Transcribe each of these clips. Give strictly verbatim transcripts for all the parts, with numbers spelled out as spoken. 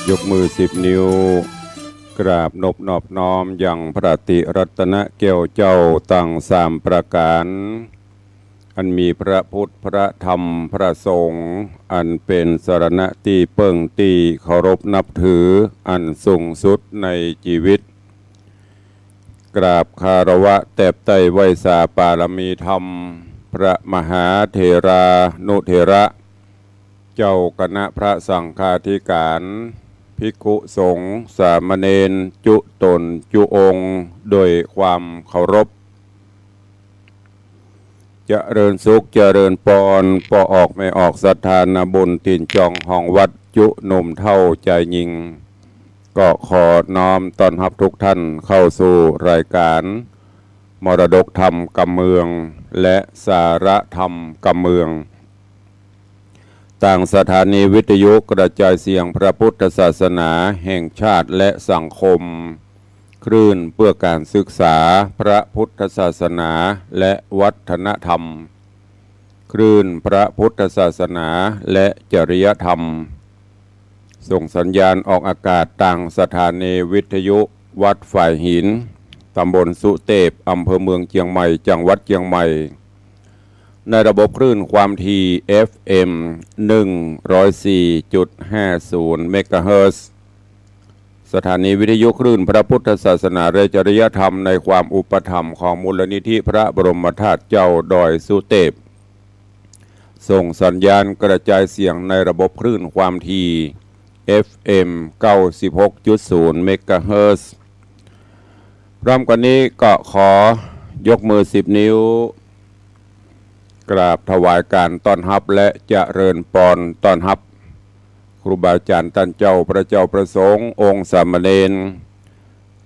ยกมือสิบนิ้ว กราบนบนอบน้อมยังพระติรัตนแก้วเจ้าตังสามประก๋าน อันมีพระพุทธ พระธรรม พระสงฆ์ อันเป๋นสรณะตี้เปิ้งตี้เคารพนับถืออันสูงสุดในจีวิต กราบคารวะแตบใต้ไหว้สาปารมีธรรม พระมหาเถรานุเถระ เจ้าคณะพระสังฆาธิการ ภิกขุสงฆ์ สามเณร จุ๊ต๋นจุ๊องค์ โดยความเคารพ เจริญสุข เจริญปอน ป้อออกแม่ออกศรัทธานาบุญ ตี๋นจองห้องวัด จุ๊หนุ่มเฒ่าจายญิง ก็ขอน้อมต้อนฮับทุกท่านเข้าสู่รายการมรดกธรรมกำเมือง และสาระธรรมกำเมือง ตางสถานีวิทยุกระจายเสียงพระพุทธศาสนาแห่งชาติและสังคม คลื่นเพื่อการศึกษาพระพุทธศาสนาและวัฒนธรรม คลื่นพระพุทธศาสนาและจริยธรรม ส่งสัญญาณออกอากาศตางสถานีวิทยุวัดฝายหิน ตำบลสุเตพ อำเภอเมืองเจียงใหม่ จังหวัดเจียงใหม่ ในระบบคลื่นความถี่ เอฟเอ็ม หนึ่งร้อยสี่จุดห้าศูนย์ เมกะเฮิรตซ์ สถานีวิทยุคลื่นพระพุทธศาสนาและจริยธรรมในความอุปถัมภ์ของมูลนิธิพระบรมธาตุเจ้าดอยสุเตพ ส่งสัญญาณกระจายเสียงในระบบคลื่นความถี่ เอฟเอ็ม เก้าสิบหกจุดศูนย์ เมกะเฮิรตซ์ พร้อมกันนี้ก็ขอยกมือสิบนิ้ว กราบถวายการต้อนฮับและเจริญปอนต้อนฮับ ครูบาอาจ๋ารย์ต้านเจ้า พระเจ้าพระสงฆ์ องค์สามเณร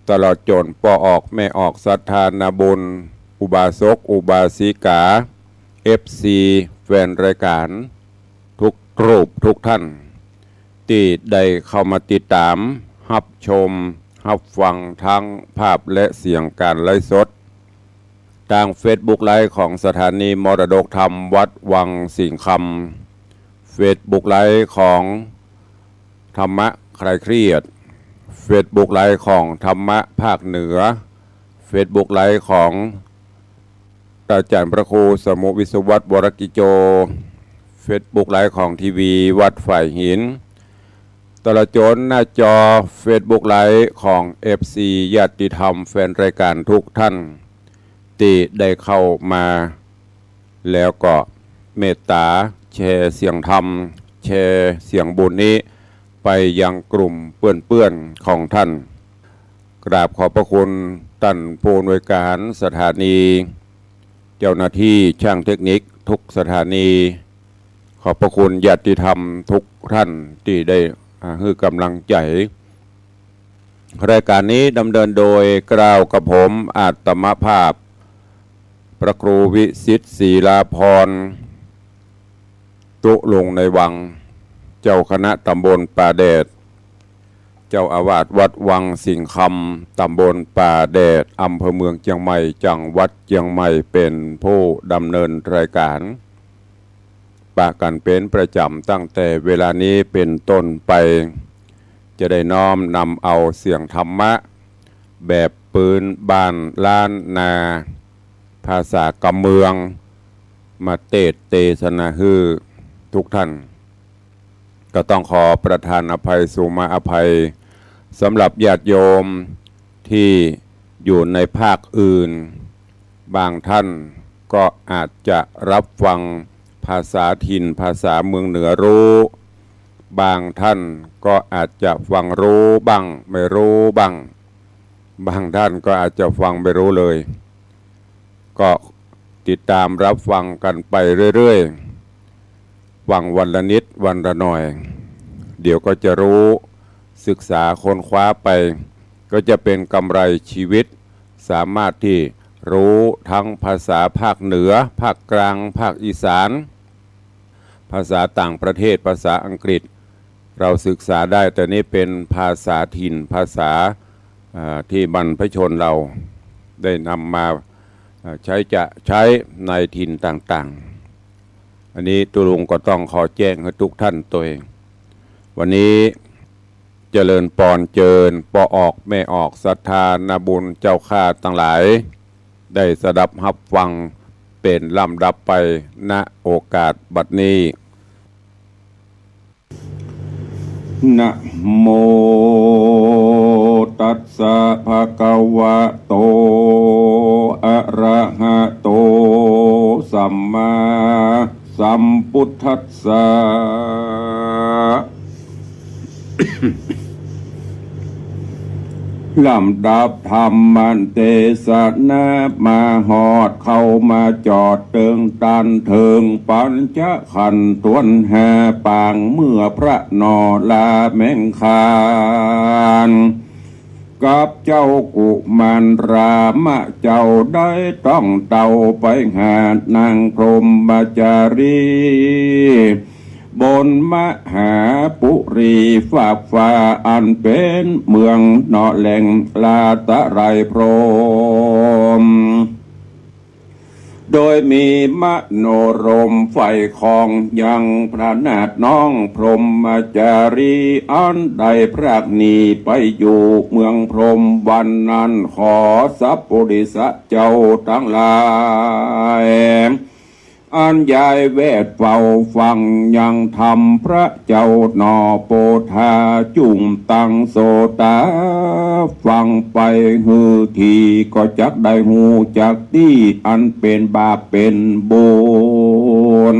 ตลอดจ๋นป้อออกแม่ออกศรัทธานาบุญ อุบาสกอุบาสิกา เอฟซี แฟนรายการ ทุกรูปทุกท่าน ตี้ได้เข้ามาติดต๋าม ฮับชม ฮับฟังทั้งภาพและเสียงก๋านไลฟ์สด ตางเฟซบุ๊กไลฟ์ของสถานีมรดกธรรมวัดวังสิงห์คำ เฟซบุ๊กไลฟ์ของธรรมะคลายเครียด เฟซบุ๊กไลฟ์ของธรรมะภาคเหนือ เฟซบุ๊กไลฟ์ของอาจ๋ารย์พระครูสมุห์ วิศวัตร วรกิจโจ เฟซบุ๊กไลฟ์ของทีวีวัดฝายหิน ตลอดจ๋นหน้าจอเฟซบุ๊กไลฟ์ของเอฟซี ญาติธรรมแฟนรายการทุกท่าน ตี้ได้เข้ามา แล้วก็เมตต๋าแชร์เสียงธรรม แชร์เสียงบุญนี้ไปยังกลุ่มเปื้อนๆ ของท่าน กราบขอบพระคุณต้านผู้อำนวยการสถานี เจ้าหน้าที่ช่างเทคนิคทุกสถานี ขอบพระคุณญาติธรรมทุกท่านตี้ได้ อ่า หื้อก๋ำลังใจ๋ รายการนี้ดำเนินโดยเกล้ากระผมอาตมาภาพ พระครูวิสิทธิ์ ศิลาภรณ์ ตุ๊ลุงในวัง เจ้าคณะตำบลป่าแดด เจ้าอาวาสวัดวังสิงห์คำ ตำบลป่าแดด อำเภอเมืองเจียงใหม่ จังหวัดเจียงใหม่ เป๋นผู้ดำเนินรายการ ปะกั๋นเป๋นประจ๋ำตั้งแต่เวลานี้เป๋นต้นไป จะได้น้อมนำเอาเสียงธรรมะ แบบปืนบ้านล้านนา ภาษากำเมือง มาเตสน์เตสนาหื้อทุกท่าน ก็ต้องขอประทานอภัย สุมาอภัย สำหรับญาติโยมตี้อยู่ในภาคอื่น บางท่านก็อาจจะรับฟังภาษาถิ่นภาษาเมืองเหนือรู้ บางท่านก็อาจจะฟังรู้บ้างไม่รู้บ้าง บางท่านก็อาจจะฟังไม่รู้เลย ก็ติดตามรับฟังกั๋นไปเรื่อยๆ ฟังวันละนิดวันละหน่อย เดี๋ยวก็จะรู้ ศึกษาค้นคว้าไป ก็จะเป๋นกำไรชีวิต สามารถตี้รู้ทั้งภาษาภาคเหนือ ภาคกลาง ภาคอีสาน ภาษาต่างประเทศ ภาษาอังกฤษ เราศึกษาได้ แต่นี้เป๋นภาษาถิ่น ภาษา อ่า ตี้บรรพชนเราได้นำมา อ่า ใช้จะใช้ในถิ่นต่างๆ อันนี้ตุ๊ลุงก็ต้องขอแจ้งหื้อทุกท่านตวย วันนี้ เจริญปอนเจิญป้อออกแม่ออกศรัทธานาบุญเจ้าข้าตังหลาย ได้สดับฮับฟังเป๋นลำดับไป ณ โอกาสบัดนี้ นะโมตัสสะ ภะคะวะโต อะระหะโต สัมมาสัมพุทธัสสะ ลำดับธรรมเตสนามาฮอด เข้ามาจอดเติงตันเถิงปัญจขันธ์ถ้วนห้าปาง เมื่อพระนอลาแมงคาน กับเจ้ากุมารามะเจ้าได้ต้องเต้าไปหานางพรหมจารี บนมหาปุรีฟากฟ้าอันเป๋นเมืองเนาะแหล่งลาตะไลพรหม โดยมีมโนรมใฝ่คองยังพระนาถน้องพรหมจารี อันได้พรากหนีไปอยู่เมืองพรหมวันนั้น ขอสัพปุริสะเจ้าตังหลาย อันยายแวดเฝ้าฟังยังธรรมพระเจ้าหน่อโปธา จุ่งตั้งโสตาฟังไปหื้อที ก็จักได้ฮู้จักตี้อันเป๋นบาปเป๋นบุญ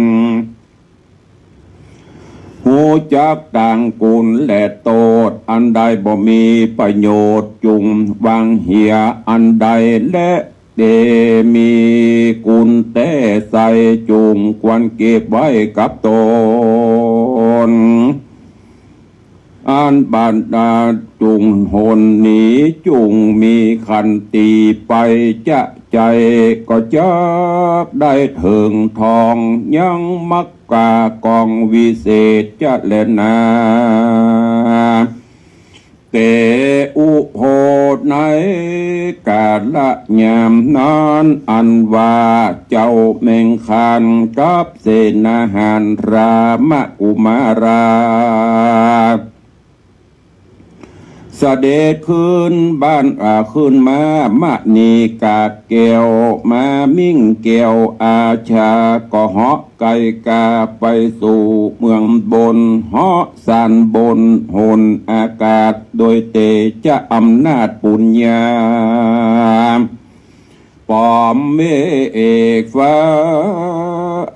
ฮู้จักตางกุณและโต้ษ อันใดบ่มีประโยชน์ จุ่งวางเหียอันใดและ เตมีกุณแต๊ใส่ จุ่งควรเก็บไว้กับตน อันบรรดาจุ่งหนหนี จุ่งมีขันติไปจะใจ้ ก็จักได้เถิงทอง ยังมักกากองวิเศษจะแลนา เตอุโภ ในกาละยามนั้น อันว่าเจ้าแมงคานกับเสนาหารรามกุมารา เสด็จขึ้นบ้าน อ่า ขึ้นมามะนีกาแก้ว มามิ่งแก้วอาชา ก็เหาะ ไก่กาไปสู่เมืองบน เหาะสานบนหนอากาศ โดยเตชะอำนาจปุญญา ปอมเมฆฟ้า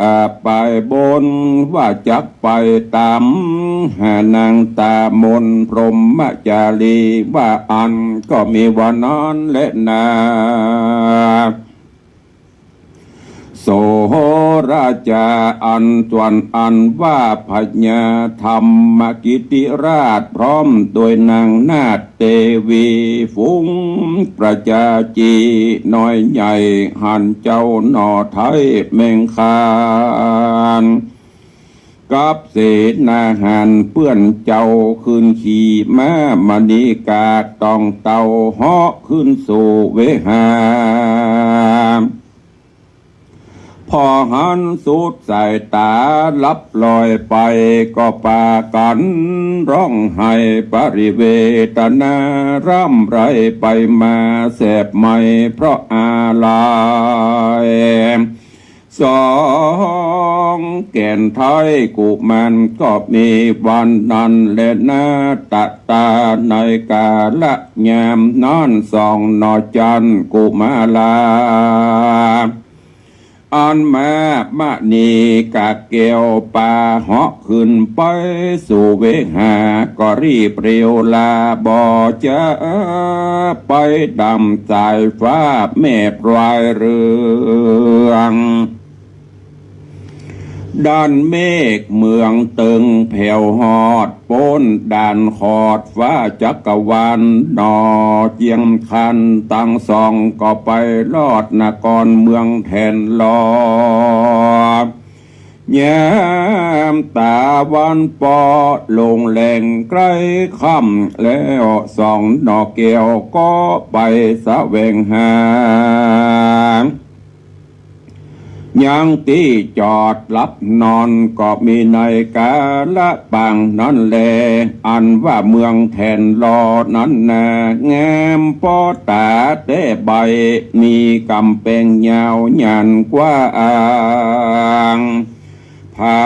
อ่า ไปบน ว่าจักไปต๋ามหานางตามนพรหมจารี ว่าอั้นก็มีว่านั้นแลนา โสราจา อันส่วนอันว่าพญาธรรมกิติราช พร้อมโดยนางนาถเตวี ฝูงประจาจีน้อยใหญ่ หันเจ้าหน่อไท้แมงคาน กับเสนาหารเปื้อนเจ้า ขึ้นขี่ม้ามะนีกา ต้องเต้าเหาะขึ้นสู่เวหา พอหันสุดสายต๋าลับลอยไป ก็ปากั๋นฮ้องไห้ปริเวทนา ร่ำไรไปมาแสบไหม้เพราะอาลัย สองแก่นไท้กุมารก็มีวันนั้นแลนา ตะตาในกาละยามนั้น สองหน่อจันกุมารา อันมามะนีกาแก้วปาเหาะขึ้นไปสู่เวหา ก็รีบเร็วลา บ่จะไปดำสายฟ้าแม่พลายเรือง ด้านเมฆเมืองเติงแผวฮอด ป๊นด่านขอดฟ้าจักรวาลหน่อ เจียงคันตังสองก็ไปลอดนครเมืองแถนลอ ยามตะวันปอลงแลงใก้ค่ำแล้ว สองหน่อแก้วก็ไปแสวงหา ยังตี้จอดหลับนอนก็มีในกาละปางนั้นแล อันว่าเมืองแถนลอนั้นนา งามปอต๋าแต๊ใบ มีก๋ำแปงยาวหยันกว้าง ผา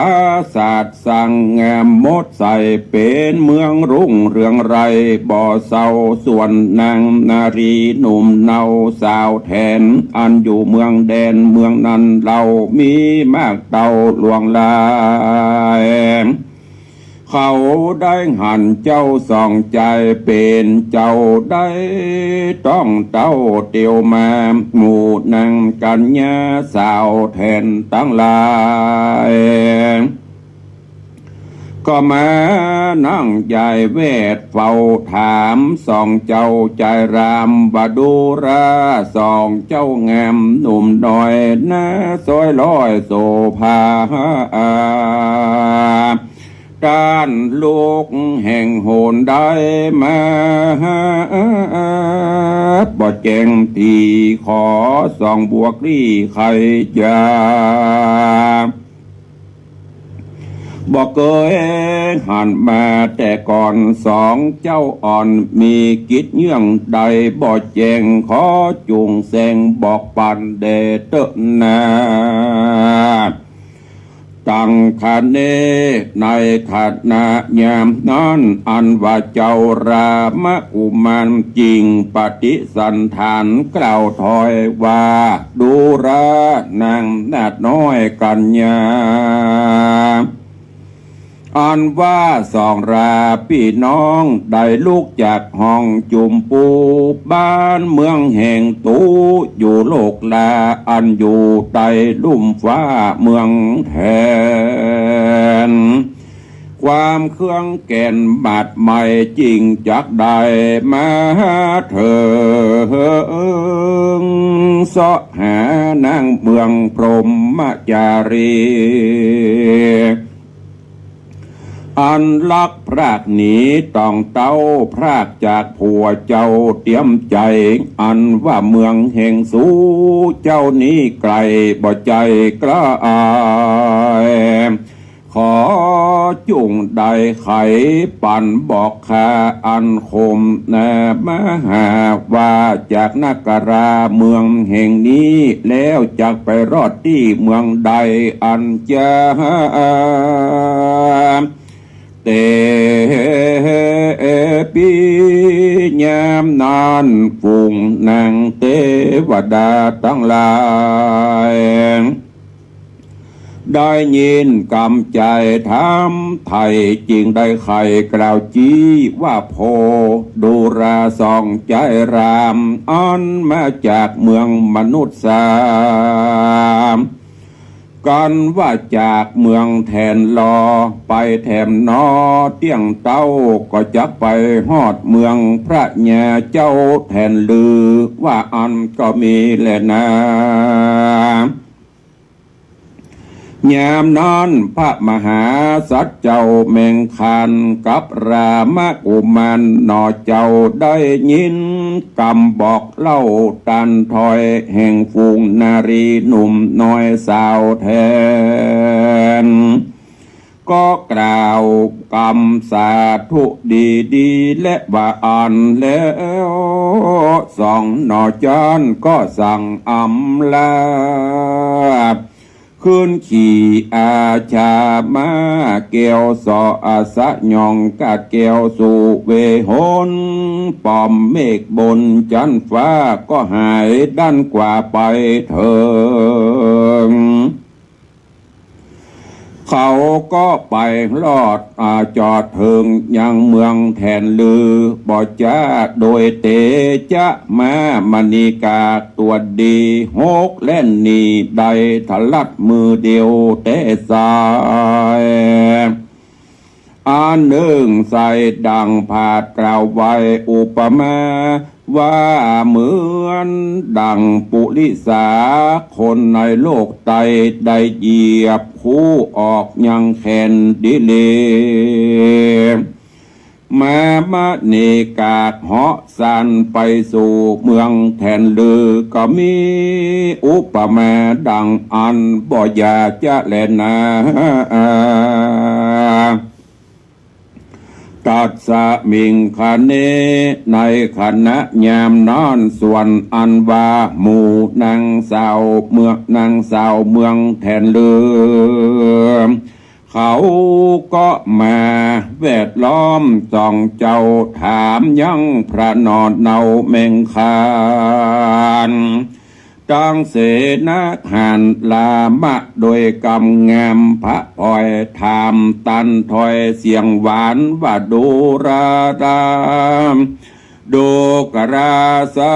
สาทสังงามหมดใส เป๋นเมืองรุ่งเรืองไร้ บ่เศร้าส่วนนางนารีหนุ่มเนาสาวแถน อันอยู่เมืองแดนเมืองนั้นเล่า มีมากเต้าหลวงหลาย เขาได้หันเจ้าสองจายเป๋นเจ้าได้ต้องเต้าเตียวมา หมู่นางกัญญาสาวแถนตังหลาย ก็มานั่งยายแวดเฝ้าถามสองเจ้าจายรามว่า ดูราสองเจ้างามหนุ่มน้อยนา ซ้อยร้อยโสภา ต้านลุกแห่งหนได้มา บ่แจ้งตี้ขอส่องบวกลี้ไขยา บ่เกยหันมาแต่ก่อน สองเจ้าอ่อนมีกิจเยื่องใด บ่แจ้งขอจุ่งแสงบอกปันแด่เต๊อะนา ตังคะเน ในขณะยามนั้น อันว่าเจ้ารามกุมารจึงปฏิสันถานกล่าวถอยว่า ดูรานางนาฏน้อยกัญญา อันว่าสองราปี้น้องได้ลุกจากห้องจุมปู บ้านเมืองแห่งตูอยู่โลกลา อันอยู่ใต้ลุ่มฟ้าเมืองแถน ความเคืองแก่นบาดใหม่จึงจักได้มาเถิง เซาะหานางเมืองพรหมจารี อันลักพรากหนีต้องเต้าพรากจากผัวเจ้าเตรียมใจ๋ อันว่าเมืองแห่งสูเจ้านี้ไก๋บ่ใจ้ใก้ ขอจุ่งได้ไขปันบอกข้าอันคมนา มาหาว่าจากนคราเมืองแห่งนี้ แล้วจักไปรอดตี้เมืองใด อันจะ เต เอ ปี ยามนั้นฝูงนางเตวดาตังหลาย ได้ยินกำใจ๋ถามไถ่ จึงได้ไขกล่าวจี้ว่า โพ ดูราสองจายราม อันมาจากเมืองมนุษย์สาม กันว่าจากเมืองแถนลอ ไปแถมนอเตี้ยงเต้า ก็จักไปฮอดเมืองพระญาเจ้าแถนลือ ว่าอั้นก็มีแลนา ยามนั้นพระมหาสัตว์เจ้าแมงคานกับรามกุมารหน่อเจ้าได้ยินกำบอกเล่าตันถ้อยแห่งฝูงนารีหนุ่มน้อยสาวแถน ก็กล่าวกำสาธุดีๆ และว่าอั้นแล้ว สองหน่อจ้านก็สั่งอำลา ขึ้นขี่อาชาม้าแก้วสออาสยองกาดแก้วสู่เวหน ป้อมเมฆบนจั๊นฟ้าก็หายดั้นกว่าไปเถิง เขาก็ไปรอด อ่า จอดเถิงยังเมืองแถนลือ บ่จ๊าโดยเตจ๊ะม้ามณีกาตัวดี หกแล่นหนีได้ทะลัดมือเดียวแต๊สาย อันนึ่งใส่ดั่งผาดกล่าวไว้อุปมา ว่าเหมือนดั่งปุริสาคนในโลกใต้ได้เหยียบคูออกยังแขนดีเล ก มา มะเนกากเหาะสานไปสู่เมืองแถนลือ ก็มีอุปมาดังอั้นบ่อย่าจะแลนา ตัสมิงคเณ ในขณะยามนั้น ส่วนอันว่าหมู่นางสาวเมือง นางสาวเมืองแถนลือ เขาก็มาแวดล้อมสองเจ้า ถามยังพระหน่อเนาแมงคาน ตังเสนาหารรามะ โดยกำงามพระผอย ถามตันถ้อยเสียงหวานว่า ดูราดา ดูกราสา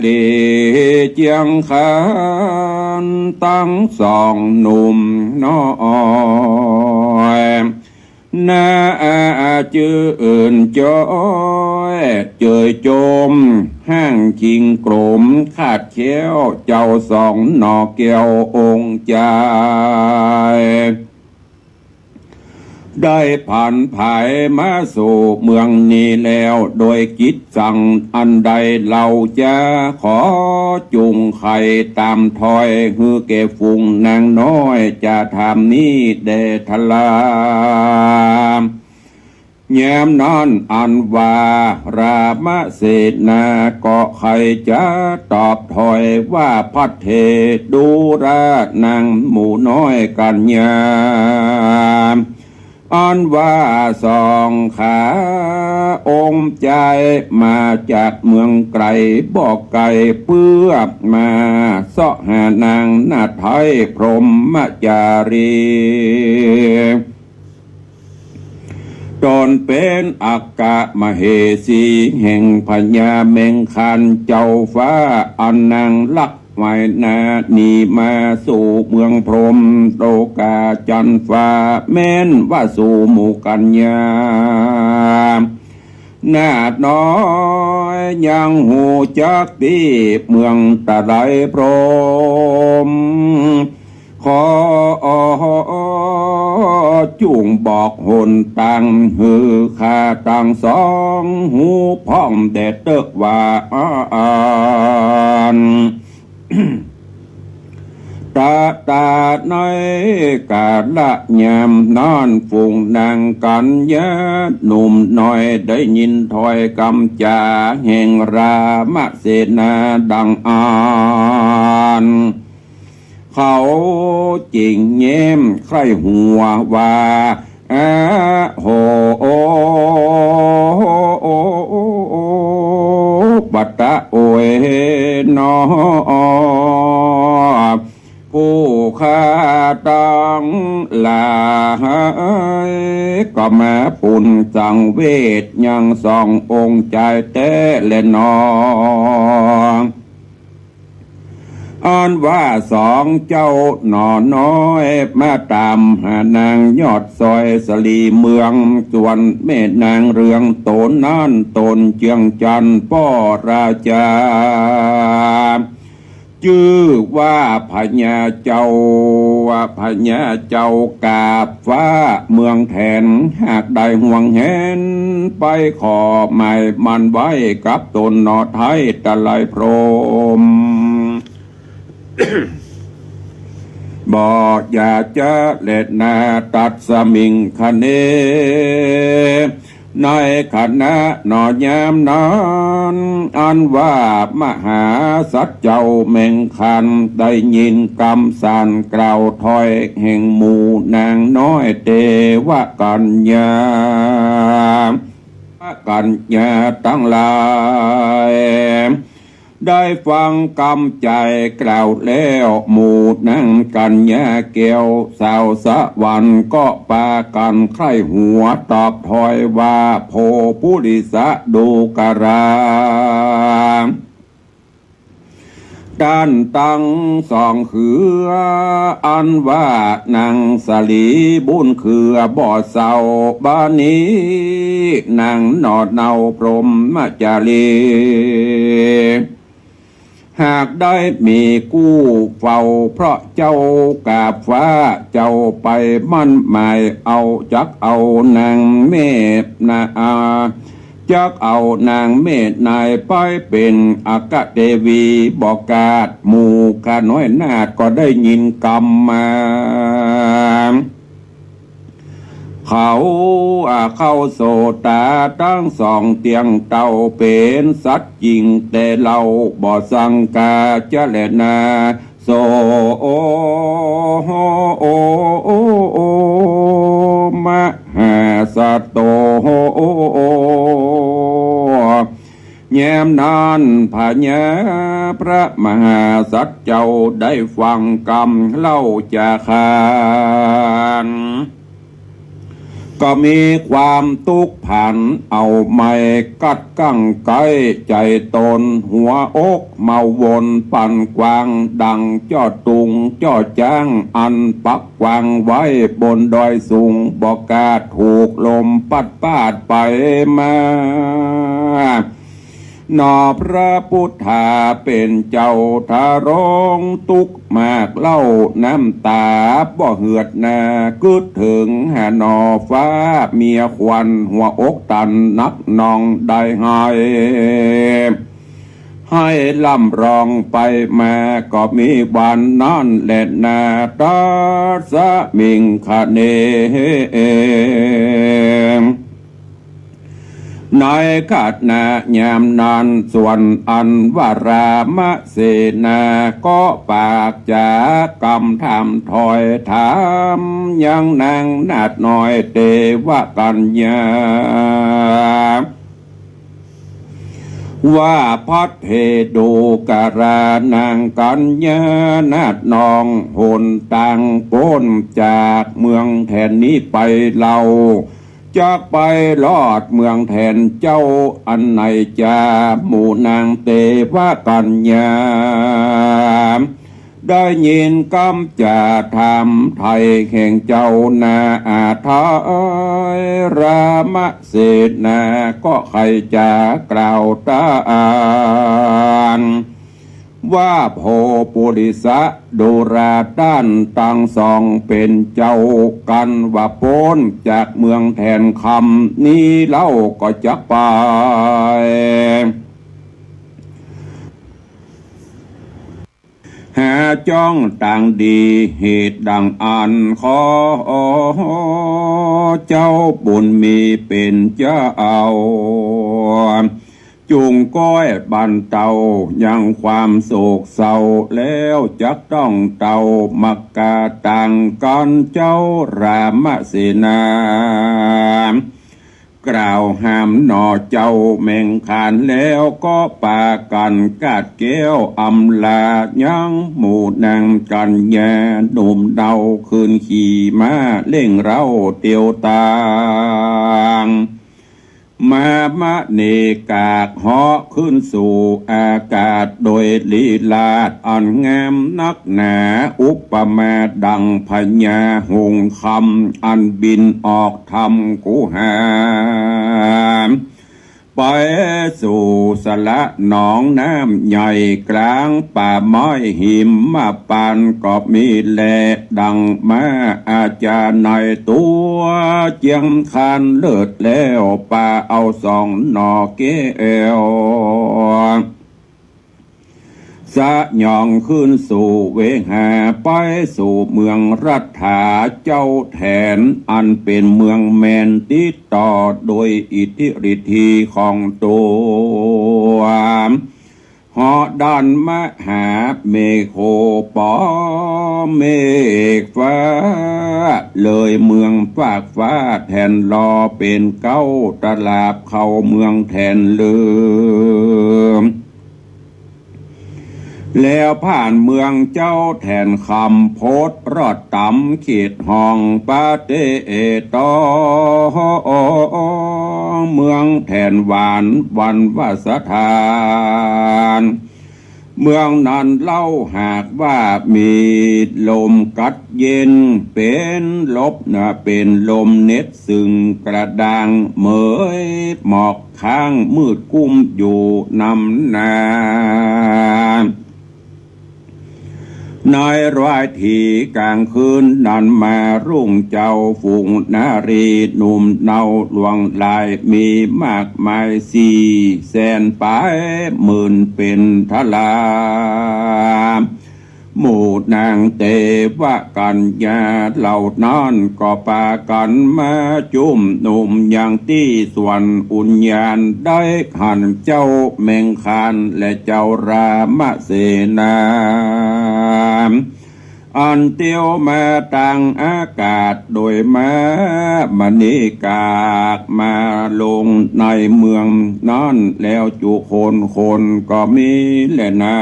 ลีเจียงคานตังสองหนุ่มน้อย น่าจื้นจ้อย เจยจมห้างคิงโกรม ขาดแคล้วเจ้าสองหน่อแก้วองค์จาย ได้ผันผายมาสู่เมืองนี้แล้ว โดยกิจสั่งอันใดเล่าจะขอจุ่งไขต๋ามถ้อย หื้อแก่ฝูงนางน้อยจะถามนี้แด่ทรา ยามนั้นอันว่ารามเสนาก็ใค่จะตอบถ้อยว่า ภัทเท ดูรานางหมู่น้อยกัญญา อันว่าสองข้าองค์จายมาจากเมืองไก๋บ่ไก๋ เปื้อมาเซาะหานางนาฏไทยพรหมจารี ต๋นเป๋นอัคคมเหสีแห่งพญาแมงคานเจ้าฟ้า อันนางลักไว้นา หนีมาสู่เมืองพรหมโลกาจันทร์ฟ้า แม่นว่าสู่หมู่กัญญา นาฏน้อยยังฮู้จักตี้เมืองตะไลพรหม ขอจุ่งบอกหนตางหื้อข้าตังสองฮู้พ่องแด่เต๊อะว่าอั้น ตะตาในกาละยามนั้น ฝูงนางกัญญาหนุ่มน้อยได้ยินถ้อยกำจ๋าแห่งรามเสนาดังอั้น เขาจึงแย้มใคร่หัวว่า อะโห ปัตตะโอยหนอ ผู้ข้าตังหลาย ก็มาปุ้นสังเวชยังสององค์จายแต๊แลหนอ อันว่าสองเจ้าหน่อน้อยมาต๋ามหานางยอดซอยสะหลีเมือง ส่วนแม่นางเรืองโต๋นนั้นต๋นเจืองจันทร์ป้อราจา จื้อว่าพญาเจ้า พญาเจ้ากาบฟ้าเมืองแถน หากได้ห่วงแหนไปขอหมายมั่นไว้กับต๋นหน่อไท้ตะไลพรหม บ่อย่าจะแลนา ตัสมิงคเณ ในขณะหน่อยามนั้น อันว่ามหาสัตว์เจ้าแมงคานได้ยินกำสานกล่าวถ้อยแห่งหมู่นางน้อยเตวกัญญา กัญญาตังหลาย ได้ฟังกำใจ๋กล่าวแล้ว หมู่นางกัญญาแก้วสาวสวรรค์ก็ปากั๋นใคร่หัวตอบถ้อยว่า โพปุริสะดูกรา ต้านตังสองเฮือ อันว่านางสะหลีบุญเฮือบ่เศร้า บ่านี้นางหน่อเนาพรหมจารี หากได้มีกู้เฝ้า เพราะเจ้ากาฟ้าเจ้าไปมั่นหมาย เอาจักเอานางแม่นา จักเอานางแม่นายไปเป๋นอัคคเทวีบ่ขาด หมู่ข้าน้อยนาฏก็ได้ยินกำมา เขาอาเข้าโสตาตังสองเตียงเต้า เป๋นสัตว์จริงแต่เล่า บ่สังกาจะแลนา โส โอ โห โอ โอ โอ มหาสัตโต ยามนั้นพญาพระมหาสัตว์เจ้าได้ฟังกำเล่าจาขาน ก็มีความตุ๊กข์ผัน เอาไม้กัดกังไกใจ๋ต๋น หัวอกเมาวนปั่นกวาง ดังจ้อตุงจ้อจ๊าง อันปักกวางไว้บนดอยสูง บ่ขาดถูกลมปัดปาดไปมา หนอพระพุทธาเป๋นเจ้าทรงตุ๊กข์มากเล่า น้ำตาบ่เหือดนา กึ๊ดเถิงหาหนอฟ้าเมียขวัญ หัวอกตันนักหน่องได้ไห้ ไห้ร่ำร้องไปมา ก็มีวันนั้นแลนา ตัสมิงคเน ในขณะยามนั้น ส่วนอันว่ารามเสนา ก็ปากจากำถามถ้อย ถามยังนางนาฏน้อยเตวกัญญา ว่าภัทเทดูกรานางกัญญานาฏน้อง หนตางป๊นจากเมืองแถนนี้ไปเล่า จักไปรอดเมืองแถนเจ้าอันไหนจา หมู่นางเตวกัญญา ได้ยินกำจาถามไถ่แห่งเจ้านาอาทายรามเสนา ก็ใค่จะกล่าวตาน ว่าโพปุริสะดูราต้านตังสองเป๋นเจ้ากั๋น ว่าป๊นจากเมืองแถนคำนี้เล่า ก็จักไป หาจ้องตางดี เหตุดังอั้นขอเจ้าบุญมีเป๋นเจ้า จุ่งก้อยบรรเตายังความโศกเศร้า แล้วจักต้องเต้ามักกาต่างกั๋น เจ้ารามเสนา กล่าวห้ามหนอเจ้าแม่งขาน แล้วก็ปากั๋นกาดแก้วอำลา ยังหมู่นางกัญญาหนุ่มเนา คืนขี่ม้าเร่งเร้าเตียวตาง มามะเนกากเหาะขึ้นสู่อากาศ โดยลีลาศอันงามนักหนา อุปมาดังพญาหงส์คำ อันบินออกทำกุหา ไปสู่สระหนองน้ำใหญ่ กลางป่าไม้หิมพานต์ ก็มีแลดังมาอาจารย์ในตัวเจียงคานเลิศแล้ว ปาเอาสองหน่อแก้ว สยองขึ้นสู่เวหา ไปสู่เมืองรัฐฐาเจ้าแถน อันเป๋นเมืองแมนติดต่อโดยอิทธิฤทธิของตัว เหาะด้านมหาเมโคปอเมฆฟ้า เลยเมืองฟากฟ้าแถนลอเป๋นเก๊าตลาดเข้าเมืองแถนเลิม แล้วผ่านเมืองเจ้าแถนคำ พดรอดต๋ำเขตห้องปะเตเอตอ เมืองแถนหวานวันวสถาน เมืองนั้นเล่าหากว่ามีลมกัดเย็น เป๋นลบนะ เป๋นลมเหน็ดซึ่งกระด้าง เหมยหมอก ค้างมืดกุ้มอยู่นำหน้า ในราตรีก๋างคืนนั้นมารุ่งเจ้า ฝูงนารีหนุ่มเนาหลวงหลาย มีมากมายสี่แสนปายหมื่นเป๋นทลา หมู่นางเตวกัญญาเหล่านั้นก็ปากั๋นมาจุมนุมยังตี้สวนอุญญาณ ได้หันเจ้าแมงคารและเจ้ารามเสนา อันเตียวมาตางอากาศโดยม้ามณีกากมาลงในเมืองนั้น แล้วจุคนคนก็มีแลนา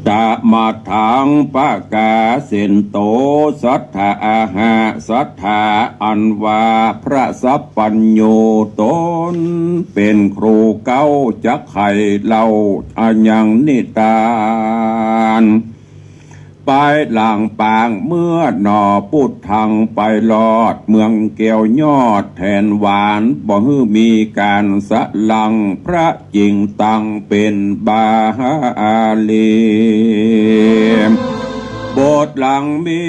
ตะมัทธังปะกาเสนโต สัตถาอาหะ สัตถาอันว่าพระสัพพัญญูต๋นเป๋นครูเก๊าจักไขเล่า อะยังนิตาน ปายหลังปางเมื่อหนอ ปุทธังไปรอดเมืองแก้วยอดแถนหวาน บ่หื้อมีก๋านสะหลัง พระจิ่งตังเป๋นบาลี บทหลังมี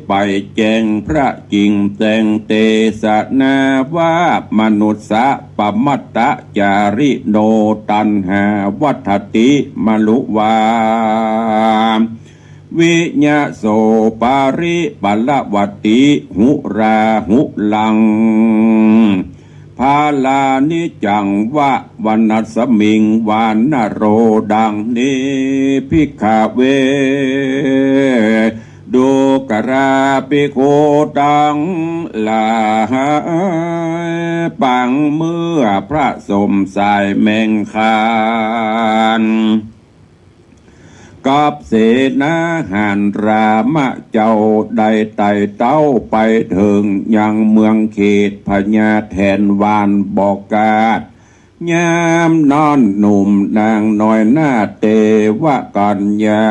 ไปแจ้งพระจิ่งแจ้งเตสนาว่า มนุสสะปมัตตจาริโน ตัณหาวัฏฏติมรุวา วิยะโสปริปลวตติ หุราหุลัง พาลานิจังวะวนัสมิง วานะโร ดังนี้ ภิกขเว ดูกราภิกขุตังหลาย ปางเมื่อพระสมสายแมงคาร กับเสนาหารรามเจ้า ได้ไต่เต้าไปเถิงยังเมืองเขตพญาแถนหวาน บ่กาด ยามนั้นหนุ่มนางน้อยนาเตวกัญญา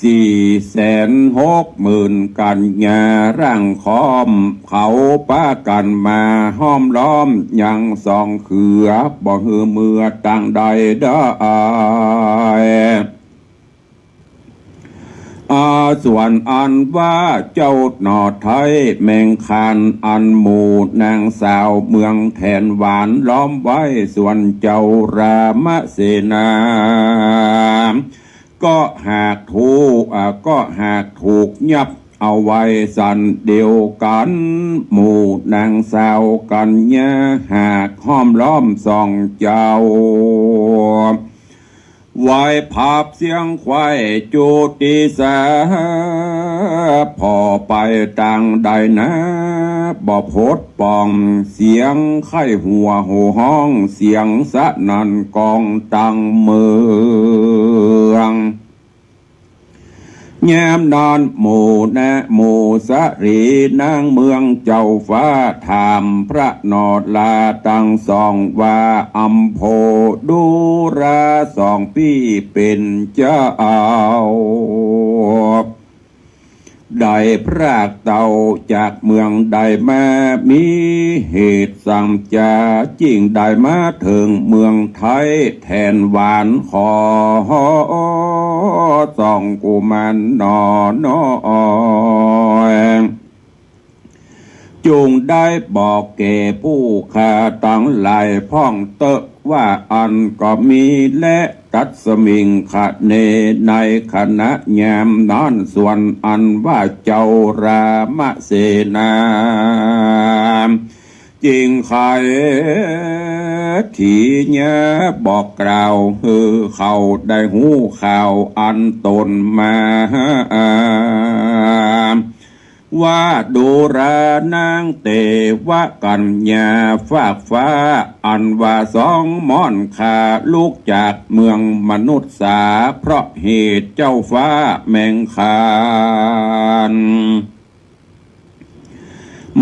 สี่แสนหกหมื่นกัญญา ร่างค้อมเขาปากั๋นมาห้อมล้อมยังสองเขือ บ่หื้อเมือตางใดได้ อา ส่วนอันว่าเจ้าหน่อไท้แมงคาร อันหมู่นางสาวเมืองแถนหวานล้อมไว้ ส่วนเจ้ารามเสนา ก็หากถูก อ่า ก็หากถูกยับเอาไว้สันเดียวกั๋น หมู่นางสาวกัญญาหากห้อมล้อมสองเจ้า ไหวผาบเสียงไขว่จุติสา ผ่อไปตางใดนา บ่พบป่อง เสียงไข้หัวโห่ฮ้อง เสียงสนั่นก้องตังเมือง ยามนั้นหมู่นะ หมู่สะหรีนางเมืองเจ้าฟ้า ถามพระนอราตังสองว่า อัมโพดูราสองปี้เป๋นเจ้า ได้พรากเต้าจากเมืองใดมา มีเหตุสังจา จึงได้มาเถิงเมืองไท้แถนหวาน ขอสองกุมารหน่อน้อย จุ่งได้บอกแก่ผู้ข้าตังหลายพ่องเต๊อะ ว่าอั้นก็มีแล ตัสมิงคะเน ในขณะยามนั้น ส่วนอันว่าเจ้ารามเสนา จึงไขถีเยียะบอกกล่าว หื้อเขาได้ฮู้ข่าวอันต๋นมา ว่าดูรานางเตวกัญญาฟากฟ้า อันว่าสองม่อนข้าลุกจากเมืองมนุสสา เพราะเหตุเจ้าฟ้าแมงคาร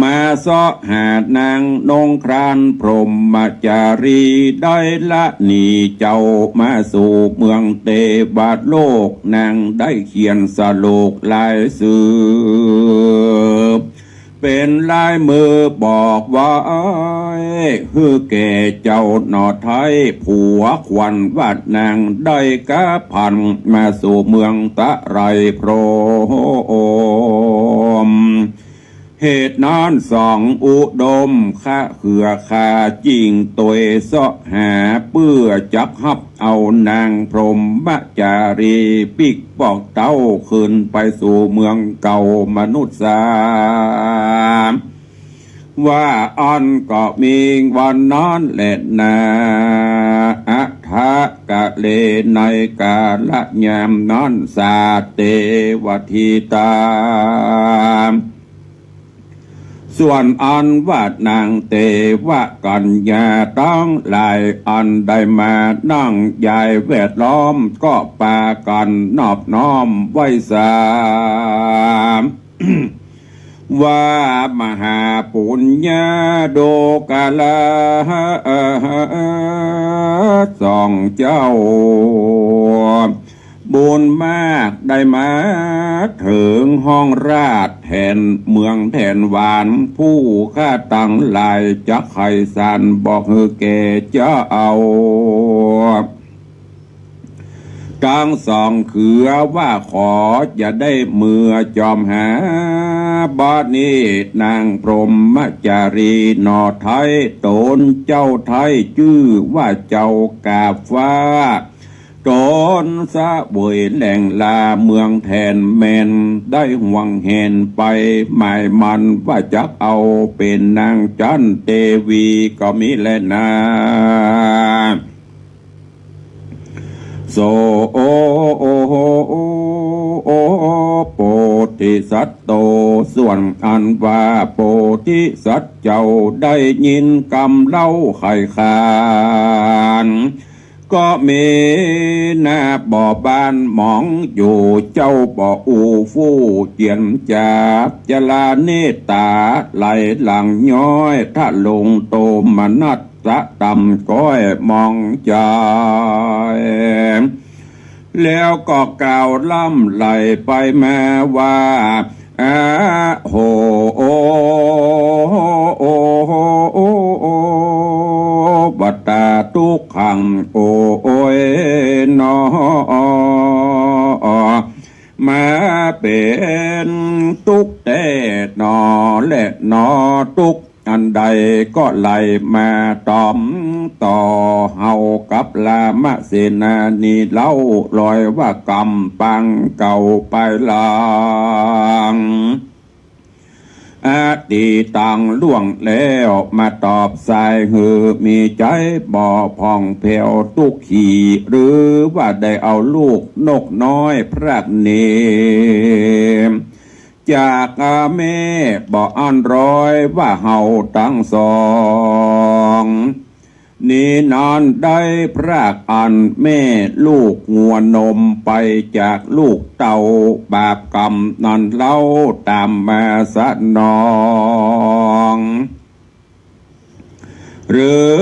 มาเซาะหานางนงครานพรหมจารี ได้ละหนีเจ้ามาสู่เมืองเตวโลก นางได้เขียนสโลกลายสืบ เป เป๋นลายมือบอกไว้ หื้อแก่เจ้าหน่อไท้ ผัวขวัญว่านางได้กาผัน มาสู่เมืองตะไลพรหม เหตุนั้นสองอุดม คะเหือคาจิ่งตวยเซาะหา เปื้อจักฮับเอานางพรหมจารี ปิ๊กปอกเต้าคืนไปสู่เมืองเก่ามนุษย์สา ว่าอั้นก็มิวานั้นแลนา อัฏฐกะเล ในกาละยามนั้น สาเตวะทีตา ส่วนอันว่านางเตวะกัญญาตังหลายอันได้มานั่งยายแวดล้อม ก็ปากั๋นนอบน้อมไหว้สา ว่ามหาปุญญาโดกาลา สองเจ้า บุญมากได้มาเถิงห้องราชย์แถนเมืองแถนหวาน ผู้ข้าตังหลายจักไขสรรบอกหื้อแก่เจ้า ตังสองเขือว่าขอจะได้เมือจอมหา บัดนี้นางพรหมจารีหน่อไท้ ต๋นเจ้าไท้จื้อว่าเจ้ากาบฟ้า ต๋นเสวยแหล่งลาเมืองแถนแม่น ได้หวงแหนไปหมายมันว่าจักเอาเป๋นนางจันเตวีก็มีแลนา โส โพธิสัตว์โต ส่วนอันว่าโพธิสัตว์เจ้าได้ยินกำเล่าไขขาน ก็มีนาบ่บ้านหมองอยู่ เจ้าบ่อู้ฟู่เจียนจา จลาเนตต๋าไหลหลั่งย้อย ทะลงโตมนัส สะต่ำก้อยมองจอย แล้วก็กล่าวล่ำไหลไปมาว่า อะโห วัตตาทุกขัง โอยหนอ มาเป๋นตุ๊กข์แต๊หนอแลหนอ ตุ๊กข์อันใดก็ไหลมาต๋อมต่อเฮากับรามเสนานี้เล่า ลอยว่ากำปางเก่าไปหลัง อดีตังล่วงแล้ว มาตอบสายหื้อมีใจ๋บ่ผ่องแผ้วตุ๊กขี หรือว่าได้เอาลูกนกน้อยพรากหนี จากแม่บ่อั้นร้อยว่าเฮาตังสอง นี้นั้นได้พรากอันแม่ลูกงัวนมไปจากลูกเต้า บาปกรรมนั้นเล่าต๋ามมาสนอง หรือ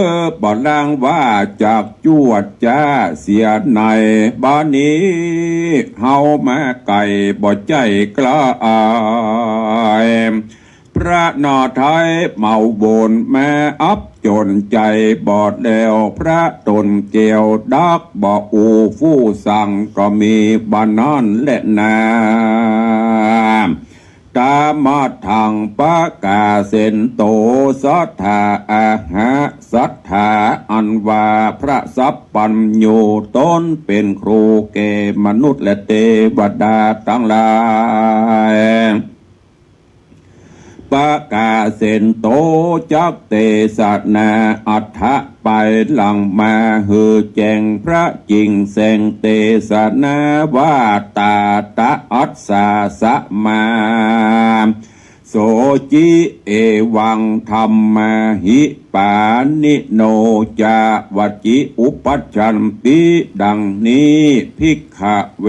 บ่ลางว่าจักจวดจ้าเสียใน บัดนี้เฮามาไก๋บ่ใจ้ใก้ พระหน่อไท้เมาวนมาอับจนใจ๋บ่แลว พระต๋นแก้วดักบ่อู้ฟู่สั่ง ก็มีบ่านั้นแลนา ตามัทธังปะกาเสนโต สัตถาอะหะ สัตถาอันว่าพระสัพพัญญูต๋นเป๋นครูแก่มนุษย์และเตวดาตังหลาย ปะกาเสนโต จักเตสนาอัฏฐะไปหลังมาหื้อแจ้งพระจิ่งแสงเตสนาว่า ตาตะอัสสาสะมา โสจิ เอวังธัมมาหิ ปาณิโน จาวัจจิ อุปัชชันติ ดังนี้ ภิกขะเว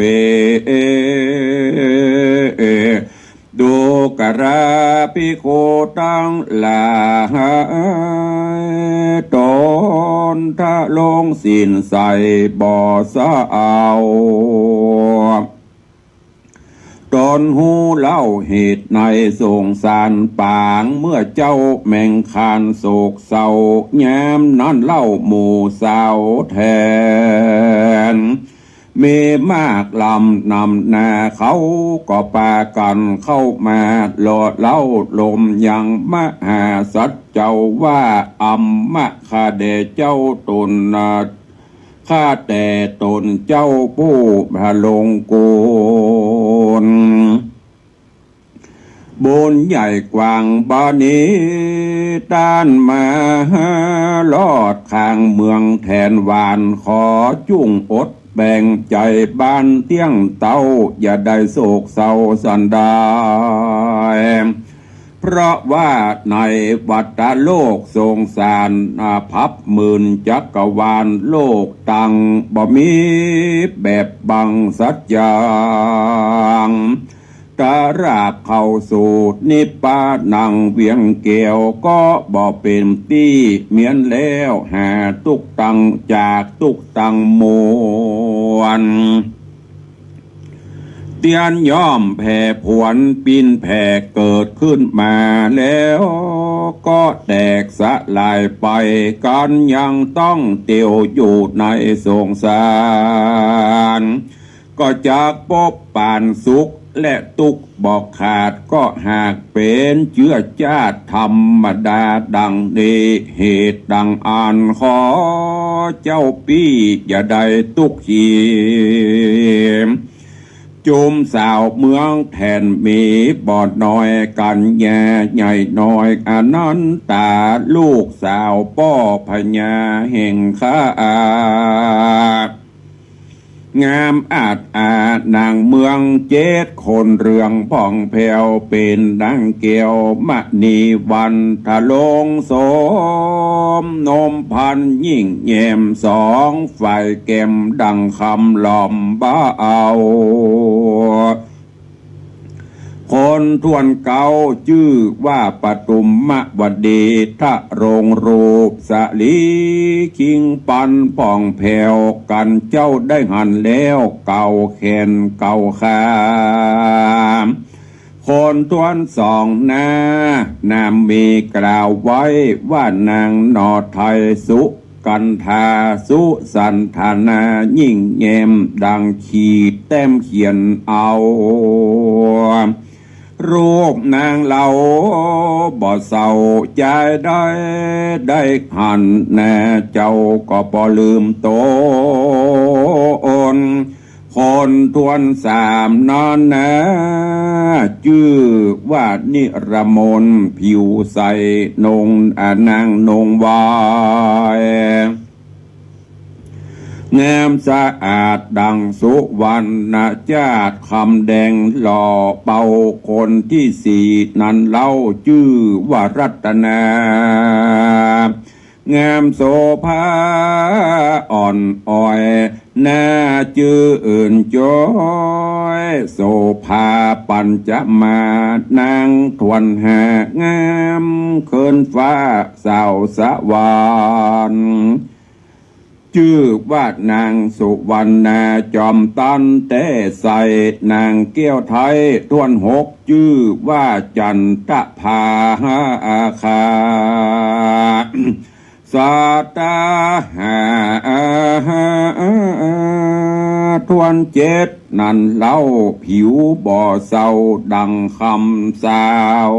ดูกราภิกขุตังหลาย ต๋นทะลงศีลใส่บ่สะเอา ต๋นฮู้เล่าเหตุในสงสารปาง เมื่อเจ้าแมงคานโศกเศร้า ยามนั้นเล่าหมู่สาวแทน มีมากล้ำนำหน้า เขาก็ปากั๋นเข้ามาหล่อเล้าลมยัง มหาสัจจ์เจ้าว่า อำมะข้าแด่เจ้าต๋นนา ข้าแต่ต๋นเจ้าผู้พระลงกุล บุญใหญ่กว้างบ่านี้ ต้านมาฮอดข้างเมืองแทนหวาน ขอจุ่งอดแปงใจ๋บ้านเตี้ยงเต้า อย่าได้โศกเศร้าสันใด เพราะว่าในวัฏฏะโลกสงสาร อาภัพหมื่นจักรวาล โลกตังบ่มีแบบบังสักอย่าง ตราบเข้าสู่นิพพานังเวียงแก้ว ก็บ่เป๋นตี้เมียนแล้ว หาตุ๊กข์ตังจากตุ๊กข์ตังมวล เตี้ยนย่อมแผ่ผวนปิ้นแผ่เกิดขึ้นมาแล้ว ก็แตกสลายไป กันยังต้องเตียวอยู่ในสงสาร ก็จักปบปานสุขและตุ๊กข์บ่ขาด ก็หากเป๋นเจื้อจ้าดธรรมดาดังนี้ เหตุดังอั้นขอเจ้าปี้อย่าได้ตุ๊กข์ขี จุมสาวเมืองแทนมีบ่น้อย กัญญาใหญ่น้อยอนันตา ลูกสาวป้อพญาแห่งข้า งามอาจอานางเมืองเจ็ด ขนเรืองผ่องแผ้วเป๋นดังแก้วมณีวัน ทะลงโสมนมพันยิ่งแย้ม สองฝ่ายแก้มดังคำหลอมบ่าเอา คนถ้วนเก๊าจื้อว่าปทุมมวดี ทะลงรูปสะหลีคิงปันผ่องแผ้ว กั๋นเจ้าได้หันแล้วเก่าแขนเก่าขา คนถ้วนสองหน้า นามมีกล่าวไว้ว่านางหน่อไทยสุ กันธาสุสันธนายิ่งแย้มดังขีดแต้มเขียนเอา รูปนางเฮาบ่เศร้าจายได้ ได้หันหน้าเจ้าก็บ่ลืมต๋น คนถ้วนสามนั้นนา จื้อว่านิรมนผิวใส นง อ่า นางนงวาย งามสะอาดดังสุวรรณจาด คำแดงหล่อเบา คนที่สี่นั้นเล่าจื้อว่ารัตนา งามโสภาอ่อนอ้อย หน้าจื้นจ้อย โสภาปัญจมา นางถ้วนห้างามเคินฟ้าสาวสวรรค์ จื้อว่านางสุวรรณาจอมตันแต๊ใส นางแก้วไทยถ้วนหก จื้อว่าจันทภาคา สาตาหาถ้วนเจ็ดนั้นเล่า ผิวบ่เศร้าดังคำสาว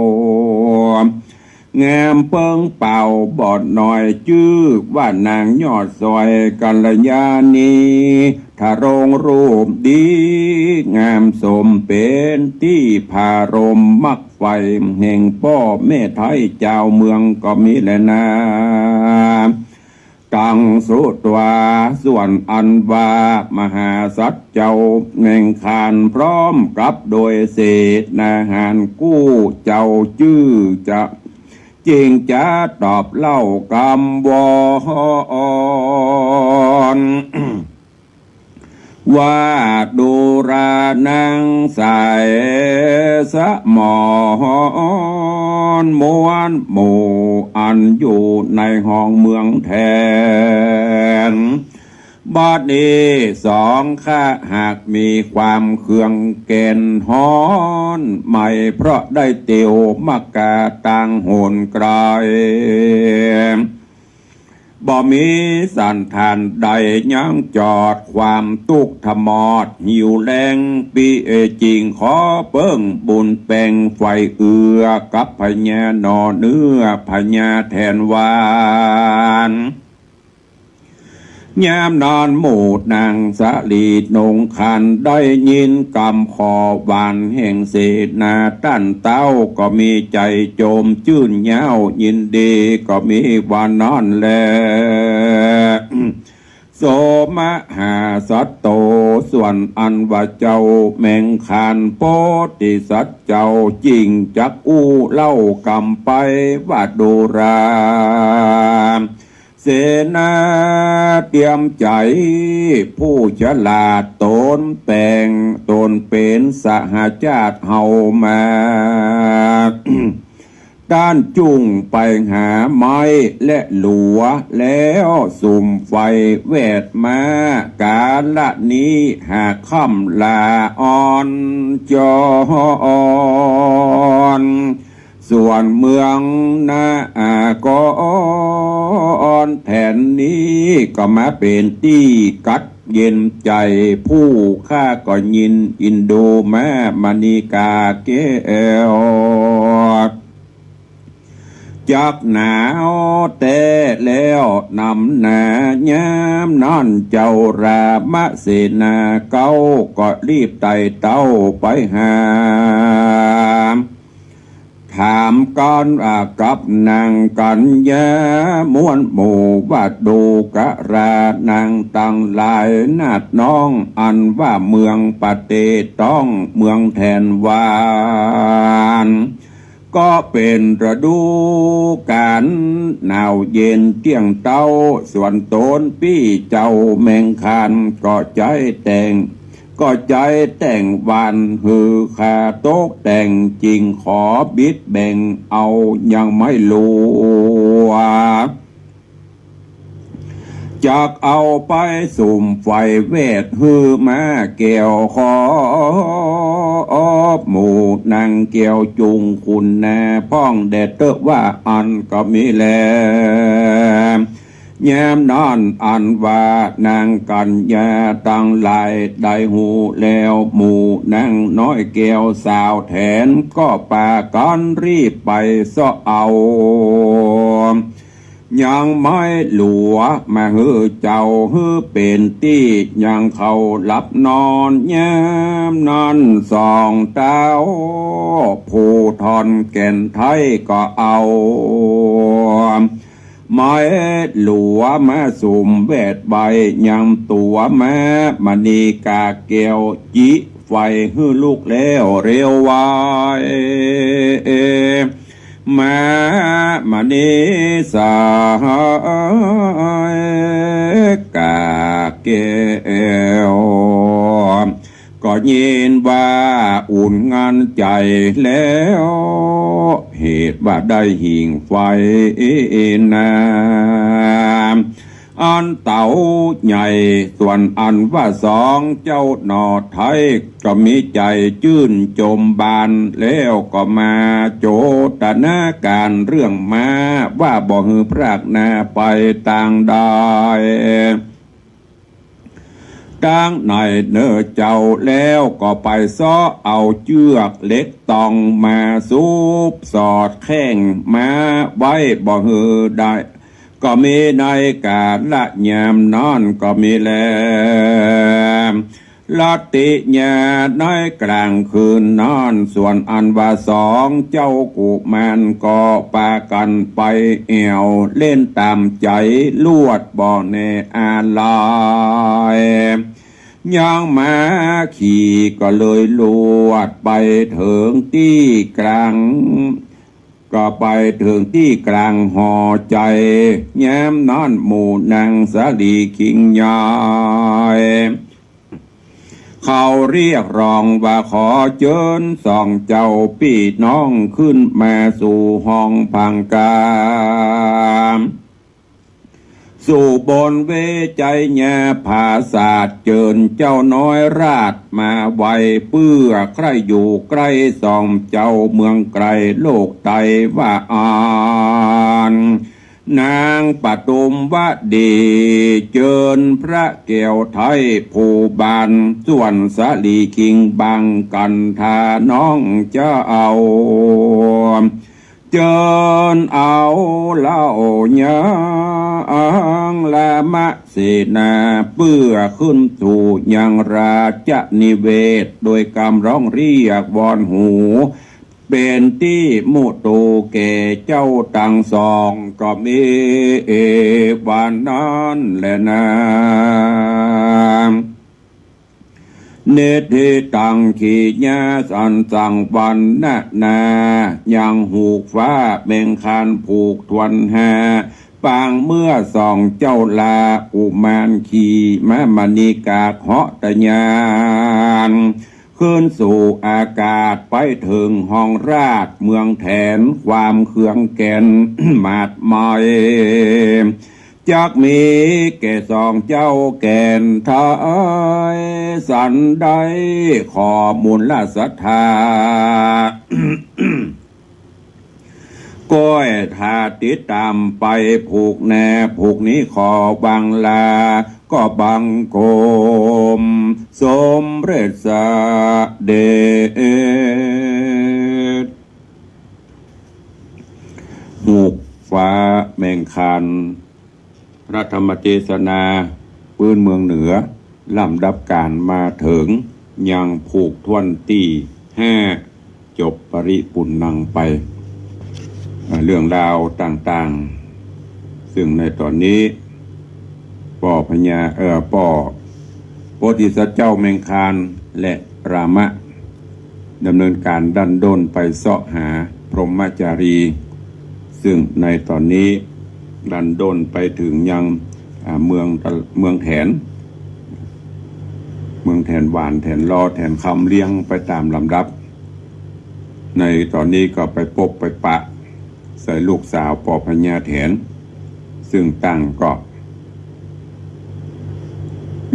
งามเปิ้งเป่าบ่น้อย จื้อว่านางยอดสอยกัลยาณี ทะลงรูปดีงามสม เป๋นตี้ผารมมัก ใฝ่แห่งป้อแม่ไทยจาวเมืองก็มีแลนา ตังสุตวา ส่วนอันว่ามหาสัตว์เจ้าแมงคานพร้อมกับโดยเสนาหารกู้เจ้าจื้อจะ จึงจะตอบเล่ากำวอน ว่าดูรานังสายสมรมวลหมู่อันอยู่ในห้องเมืองแทน บัดนี้สองข้าหากมีความเคืองแก่นฮ้อนไหม เพราะได้เตียวมากาตางหนไกล บ่มีสันถานใดยั้งจอดความตุ๊กข์ทมอดหิวแล้งปี้ เออ จึงขอเปิ้งบุญแปงไฟเอื้อกับพญาหน่อเนื้อพญาแถนหวาน ยามนั้นหมู่นางสาลีนงครรภ์ได้ยินกำขอหวานแห่งเสนาต้านเต้า ก็มีใจ๋โจมจื้นเย้ายินดี ก็มีว่านั้นแล โสมหาสัตโต ส่วนอันว่าเจ้าแมงคารโพธิสัตว์เจ้า จึงจักอู้เล่ากำไปว่า ดูราเสนาเตรียมใจ๋ ผู้ฉลาดตนแป๋งตนเป๋นสหาชาติเฮามา ต้านจุ่งไปหาไม้และหลัว แล้วสุมไฟแวดมา กาละนี้หากค่ำลาอ่อนจอน ส่วนเมืองนากอนแถนนี้ ก็มาเป๋นตี้กั๊ดเย็นใจ๋ ผู้ข้าก็ยินอินดูแม่มณีกาแก้ว จักหนาวแต๊แล้วนำหนายามนั้น เจ้ารามเสนาเก๊าก็รีบไต่เต้าไปหา ถามกั๋นว่ากับนางกัญญา มวลหมู่ว่า ดูกรานางตังหลาย นาฏน้องอันว่าเมืองปะเตต้องเมืองแถนหวาน ก็เป๋นฤดูก๋าลหนาวเย็นเตี้ยงเต้า ส่วนตนปี้เจ้าแมงคารก็ใจ๊แต่ง ก็ใจ๊แต่งหวานหื้อข้าตกแต่ง จึงขอบิดแบ่งเอายังไม่ลัว จักเอาไปสุมไฟแวดหื้อมาแก้ว ขอหมู่นางแก้วจุ่งคุณนาพ่องแด่เต๊อะ ว่าอั้นก็มีแล ยามนั้นอันว่านางกัญญาตังหลายได้ฮู้แล้ว หมู่นางน้อยแก้วสาวแถนก็ปากั๋นรีบไปเซาะเอา ยังไม้หลัวมาหื้อเจ้า หื้อเป๋นตี้ยังเขาหลับนอน ยามนั้นสองเต้าผู้ท่อนแก่นไทยก็เอา ไม้หลัวมาสุมแวดไว้ ยังตั๋วม้ามณีกาแก้ว จิไฟหื้อลุกแล้วเร็วไว ม้ามณีสายกาแก้ว ก็ยินว่าอุ่นงานใจ๋แล้ว เหตุว่าได้หิ้งไฟนา อันเต๋าใหญ่ ส่วนอันว่าสองเจ้าหน่อไทย ก็มีใจ๋จื้นจมบาน แล้วก็มาโจตนาก๋านเรื่องม้า ว่าบ่หื้อพรากนาไปตางใด ตางในเน่อเจ้า แล้วก็ไปเซาะเอาเจื้อกเหล็กตองมาสุบสอดแข้งม้าไว้บ่หื้อได้ ก็มีในกาละยามนั้นก็มีแล ละติยาในกลางคืนนั้น ส่วนอันว่าสองเจ้ากุมารก็ปากั๋นไปแอ่วเล่นต๋ามใจ๋ ลวดบ่แน่อาลัย ยังม้าขี่ก็เลยลวดไปเถิงตี้กลาง ก็ไปเถิงตี้กลางหอใจ๋ ยามนั้นหมู่นางสาลีคิงยาย เขาเรียกร้องว่าขอเจิญสองเจ้าปี้น้องขึ้นมาสู่ห้องพังกา สู่บนเวชชัยยาผาสาท เจิญเจ้าน้อยราชมาไหว้ เปื้อใคร่อยู่ใก้สองเจ้า เมืองไก๋โลกไตว่าอั้น นางปทุมวดี เจิญพระแก้วไทยผู้บาน ส่วนสาลีคิงบังกันทาน้องเจ้า เจิญเอาเหล้ายาอังละมะเสนา เปื้อขึ้นสู่ยังราชนิเวศ โดยกำร้องเรียกวอนหู เป๋นตี้มุทูแก่เจ้าตังสอง ก็มีเอวานั้นแลนา นิทธิตัง ขีญาสันสัง วันนะนา ยังฮูกฟ้าแมงคานผูกถ้วนห้า ปางเมื่อสองเจ้าลา กุมารขี่ม้ามณีกาเหาะตะยาน ขึ้นสู่อากาศไปเถิงห้องราชเมืองแถน ความเคืองแก่น มาดไม จักมีแก่สองเจ้าแก่นไทยสันใด ขอมูลศรัทธา ก้อยถ้าติดต๋ามไป ผูกแน่ผูกนี้ขอบังลา ก็บังคมสมเร็จเสด็จ ฮูกฟ้าแมงคาน พระธรรมเทศนาปื๊นเมืองเหนือ ลำดับก๋านมาเถิงยังผูกถ้วนตี้ห้า จบปริปุณณังไป เอ่อ เรื่องราวต่างๆ ซึ่งในต๋อนนี้ ป้อพญา เอ่อ ป้อโพธิสัตว์เจ้าแมงคานและรามะ ดำเนินก๋านดั้นด้นไปเซาะหาพรหมจารี ซึ่งในต๋อนนี้ดั้นด้นไปเถิงยัง อ่า เมืองตะ เมืองแถน เมืองแถนหวาน แถนลอ แถนคำ เรียงไปต๋ามลำดับ ในต๋อนนี้ก็ไปปบไปปะใส่ลูกสาวป้อพญาแถน ซึ่งต่างก็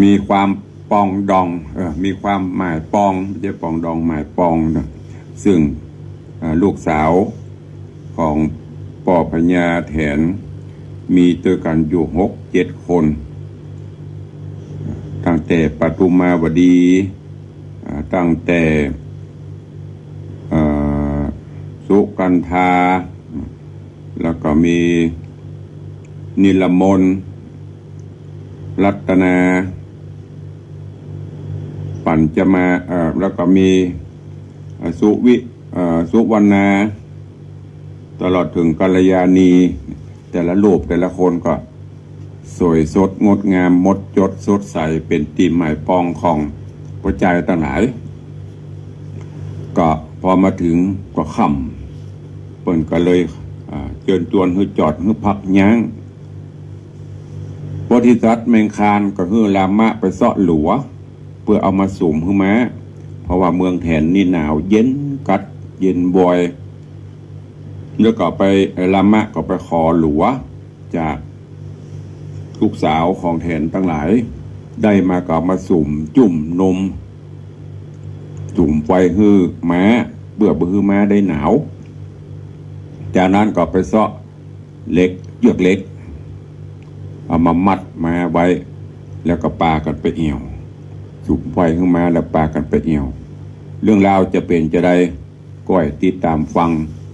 มีความปองดอง เอ่อ มีความหมายปอง บ่ใจ้ปองดอง หมายปองนะ ซึ่ง เอ่อ ลูกสาวของป้อพญาแถน มีตวยกั๋นอยู่หกเจ็ดคน ตั้งแต่ปทุมมาวดี อ่า ตั้งแต่ เอ่อ สุกันธา แล้วก็มีนิลมน รัตนา ปัญจมา เอ่อ แล้วก็มี เอ่อ สุวิ เอ่อ สุวรรณา ตลอดเถิงกัลยาณี แต่ละรูปแต่ละคนก็สวยสดงดงาม มดจดสดใส เป๋นตี้หมายปองของผู้จายตังหลาย ก็พอมาเถิงก็ค่ำ เปิ้นก็เลย อ่า เจิญจวนหื้อจอดหื้อพักยั้ง โพธิสัตว์แมงคานก็หื้อรามะไปเซาะหลัว เปื้อเอามาสุมหื้อม้า เพราะว่าเมืองแถนนี่หนาวเย็นกั๊ดเย็นบอย แล้วก็ไป รามะก็ไปขอหลัวจากลูกสาวของแถนตังหลาย ได้มาก็เอามาสุมจุ่มนม สุมไฟหื้อม้า เปื้อบ่หื้อม้าได้หนาว จากนั้นก็ไปเซาะ เหล็ก เยือกเหล็ก เอามามัดม้าไว้ แล้วก็ปากั๋นไปแอ่ว สุมไฟหื้อม้าแล้วปากั๋นไปแอ่ว เรื่องราวจะเป๋นจาใด ก้อยติดต๋ามฟัง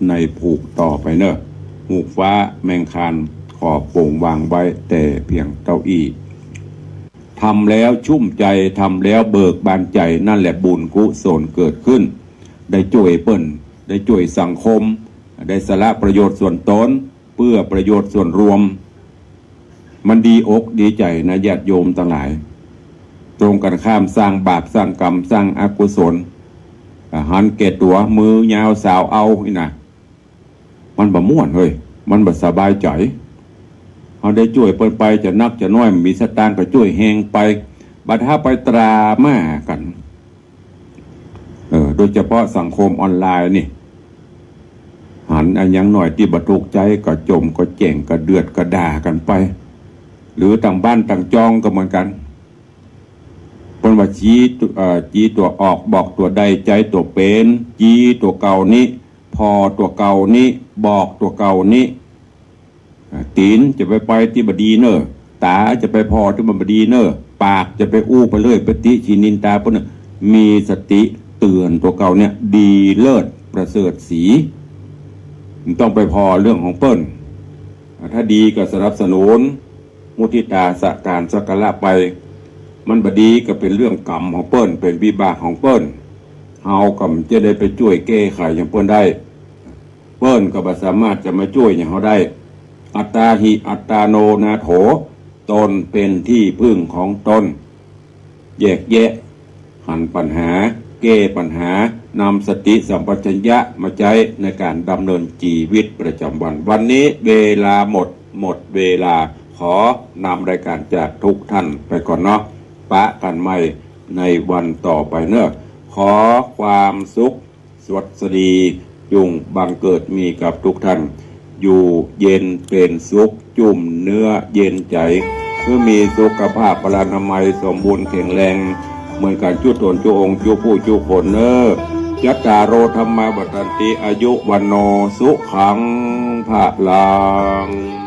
ในผูกต่อไปเน่อ ฮูกฟ้าแมงคาน ขอโป่งวางไว้แต่เพียงเต้าอี้ ทำแล้วชุ่มใจ๋ ทำแล้วเบิกบานใจ๋ นั่นแหละบุญกุศลเกิดขึ้น ได้จ้วยเปิ้น ได้จ้วยสังคม ได้สละประโยชน์ส่วนต๋น เปื้อประโยชน์ส่วนรวม มันดีอกดีใจ๋นะญาติโยมตังหลาย ตรงกั๋นข้ามสร้างบาปสร้างกรรมสร้างอกุศล อ่า หันแก่ตั๋ว มือยาวสาวเอาอี้นะ มันบ่ม่วนเฮ้ย มันบ่สบายใจ๋ เฮาได้จ้วยเปิ้นไป จะนักจะน้อย มีสตางค์ก็จ้วยแฮงไป บัดถ้าไปตราหม้ากั๋น เออ โดยเฉพาะสังคมออนไลน์นี่ หันอะหยังหน่อยตี้บ่ถูกใจ๋ ก็จ่มก็แจ้ง ก็เดือดก็ด่ากั๋นไป หรือต่างบ้านต่างจองก็เหมือนกั๋น เปิ้นว่า จี๋ตั๋ว เอ่อ จี๋ตั๋วออก บอกตั๋วได้ ใจ๊ตั๋วเป๋น จี๋ตั๋วเก่านี้ ผ่อตั๋วเก่านี้ บอกตั๋วเก่านี้ อ่า ตี๋นจะไป ไปตี้บ่ดีเน่อ ต๋าจะไปผ่อตี้มันบ่ดีเน่อ ปากจะไปอู้ไปเลื่อย ไปติฉินนินตาเปิ้นเน่อ มีสติเตือนตั๋วเก่าเนี่ย ดีเลิศประเสริฐศรี บ่ต้องไปผ่อเรื่องของเปิ้น อ่า ถ้าดีก็สนับสนุน มุทิตาสะการสักการะไป มันบ่ดีก็เป๋นเรื่องกรรมของเปิ้น เป๋นวิบากของเปิ้น เฮาก็บ่จะได้ไปจ้วยแก้ไขหยังเปิ้นได้ เปิ้นก็บ่สามารถจะมาจ้วยหยังเฮาได้ อัตตาหิอัตตาโนนาโถ ตนเป๋นตี้พึ่งของตน แยกแยะ หันปัญหา แก้ปัญหา นำสติสัมปชัญญะมาใจ๊ในก๋านดำเนินจีวิตประจ๋ำวัน วันนี้เวลาหมด หมดเวลา ขอนำรายก๋านจากทุกท่านไปก่อนเนาะ ปะกั๋นใหม่ในวันต่อไปเน่อ ขอความสุข สวัสดี จุ่งบังเกิดมีกับทุกท่าน อยู่เย็นเป๋นสุข จุ่มเนื้อเย็นใจ๋ หื้อมีสุขภาพพลานามัยสมบูรณ์แข็งแรง เหมือนกั๋นจุ๊ต๋นจุ๊องค์จุ๊ผู้จุ๊คนเน่อ จัตตาโร ธัมมา วัฑฒันติ อายุ วัณโณ สุขัง พลัง